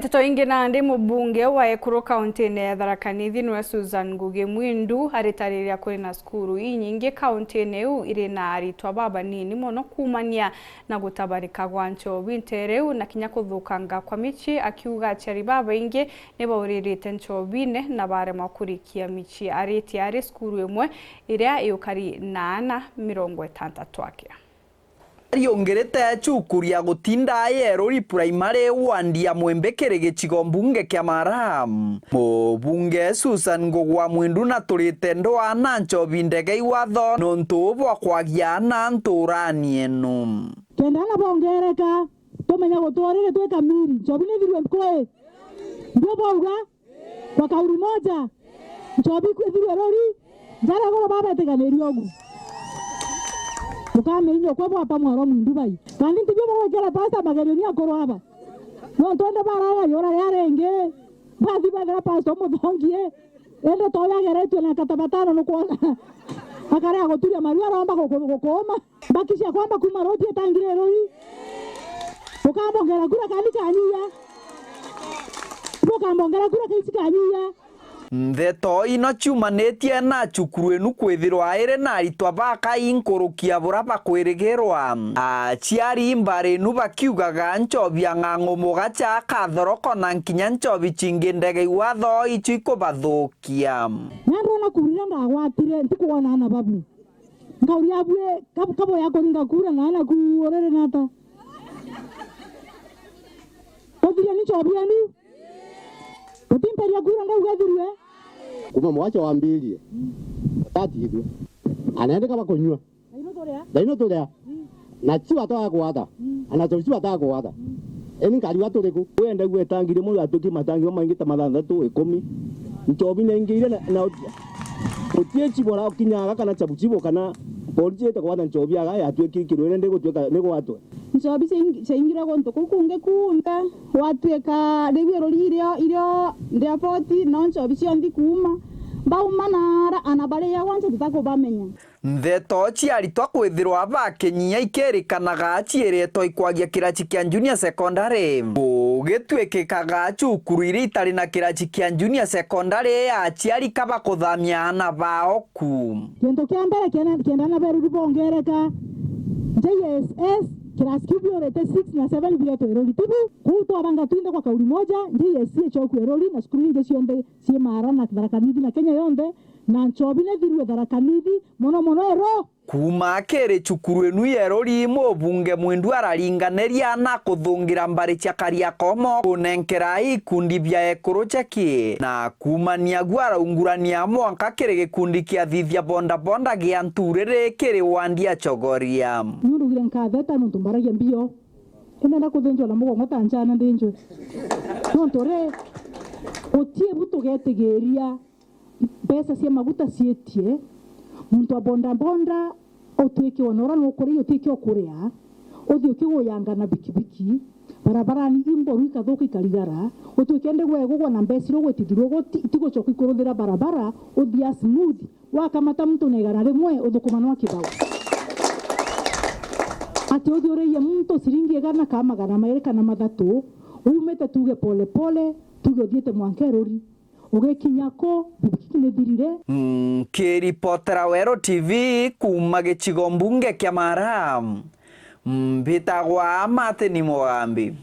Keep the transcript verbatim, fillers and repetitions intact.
Nteto ingi nandi, mubunge wa Ekuru kauntine ya Tharaka Nithi niwe Susan Ngugi Mwindu aritariria kuri na cukuru inyingi kauntine iu iri na aritwa babanini mono kuumania na gutabarika gwa nchobi nteere iu na kinya kuthukanga kwa michi, akiuga aciari babaingi ni bauririte nchobine na baremwa kurikia michi. Aritie ari cukuru imwe iria iukari na aana mirongo itantatu aki. Ariungirite cukuru ya gutinda ya Erori Primary wandi ya Mwimbi kiri gicigo mbunge kia Mara. Mubunge Susan Ngugi wa Mwindu naturite ndwaa na nchobi ndege iwatho nontu bwa kwagia aana nturani ino. Kenda aana bongereka, tumenye guturire twi kamiri, nchobi ni thirwe nkui. Ndio bauga? Kwa kauli moja, nchobi kwithirwe rori, njara iguru babetikanirie ugu. Bukamenya ukwe bwapa mwaro Mwindu bai. Kandi ntibio bugwikira pasta magerio ni akuru aba. Nontu ende barara yura ria ringi, bathi bethira pasta umuthongie, ende to yageretue na katabatano nukwona. Akarea guturia maru aromba guku-, gukuuma. Mbakisia kwamba kuma roti itangire roi. Bukambongera kura kani kanyuya. Bukambongera kura kaisi kanyuya. Ndeto ino ciumanitie na cukuru inu kwithirwa iri na aritwa bakai nkuruki ya bura bakwirigirwa. Aciari mbari inu bakiugaga nchobi ya ng'ang'u mugacha akathoroko na nkinya nchobi cingi ndege iwatho icio ikubathukia. Nandona kurira ndagwatire ntikwona na babu. Nkauria abue, kab-, kabo yakuringa kura na anaku urere nata? Uthiria ni nchobi yenu? Utimperia kura ngauga ethirue? Kuma mwacha wambirie, tatithue. Anaende kaba kunyua. Ndaino turia. Ndaino turia. Na chiu atwaa kuwatha. Ana nchobi chiu atwaa kuwatha. Eni nkariwa turiku? Wenda gwe tangi rimwe yatuiki matangi mamaingi ta mathanthatu, ikumi. Nchobi na ingi iria na, na uti-, utie chibora ukinyaga kana chabu chibo kana polisi ite kwatha nchobi aga yatuiki kirwire ndi gutuika ni gwatwe. Nchobi chaing-, chaingire guntu kuu kungi kunthe, gwatuika riu iruri irio, irio ndepoti, no nchobi cionthi kuuma. Bauma nara, ana baria gwanja tutakubamenya. Ndeto cia aritwa kwithirwa bakinyia ikirikanaga ciiritwa ikwagia kirachi kia junior secondary. Gugituikikaga cukuru iria itari na kirachi kia junior secondary, aciari kaba kuthamia aana bao ku. Kintu kia mbere, kenda, kenda na beruru bongereka, J S S, kirasi kiu biurite six na seven biretwe iruri tibu. Kuu twabanga twinthe kwa kauli moja, J S C ichokue iruri na cukuru ingi cionthe cii Mara na Tharaka Nithi na Kenya yonthe, na nchobi nethirue Tharaka Nithi, mono mono ero. Kuuma kiri cukuru inu ya iruri, mubunge Mwindu araringaniria na kuthungira mbari cia Kariakoo kunenkera ikundi bia ekuru cheki, na kuumania guo araungurania mwanka kiri gikundi kia Thithia Boda Boda gia Nturiri kiri wandi ya Chogoria. Ni ndugire nkatheta nontu mbaragia mbio. Indi ndenda kuthinjwa na mugongo ta njana ndinjwe. Nontu ri, guti ebu tugetigiria mbeca cia maguta cietie, muntu wa boda boda utuike ona uria nukuria utuike ukuria, uthii ukiguyanga na bikibiki, barabarani imboru ikathuka ikarigara, utuike ndi gwegugwa na mbeca iria ugwitithirwe uguo ti-, tigucoka ikuruthira barabara, uthia smooth, wakamata muntu na igana rimwe, uthukuma nwa kibao. Ati uthi uriie muntu ciringi igana ka magana mairi kana mathatu, umite tuge pole pole, tuge uthiite mwanka iruri. Ugikinya ku, bikibiki ni thirire. Nkiripotera Weru T V kuuma gicigo mbunge kia Mara, mbitagwa Martin Mugambi.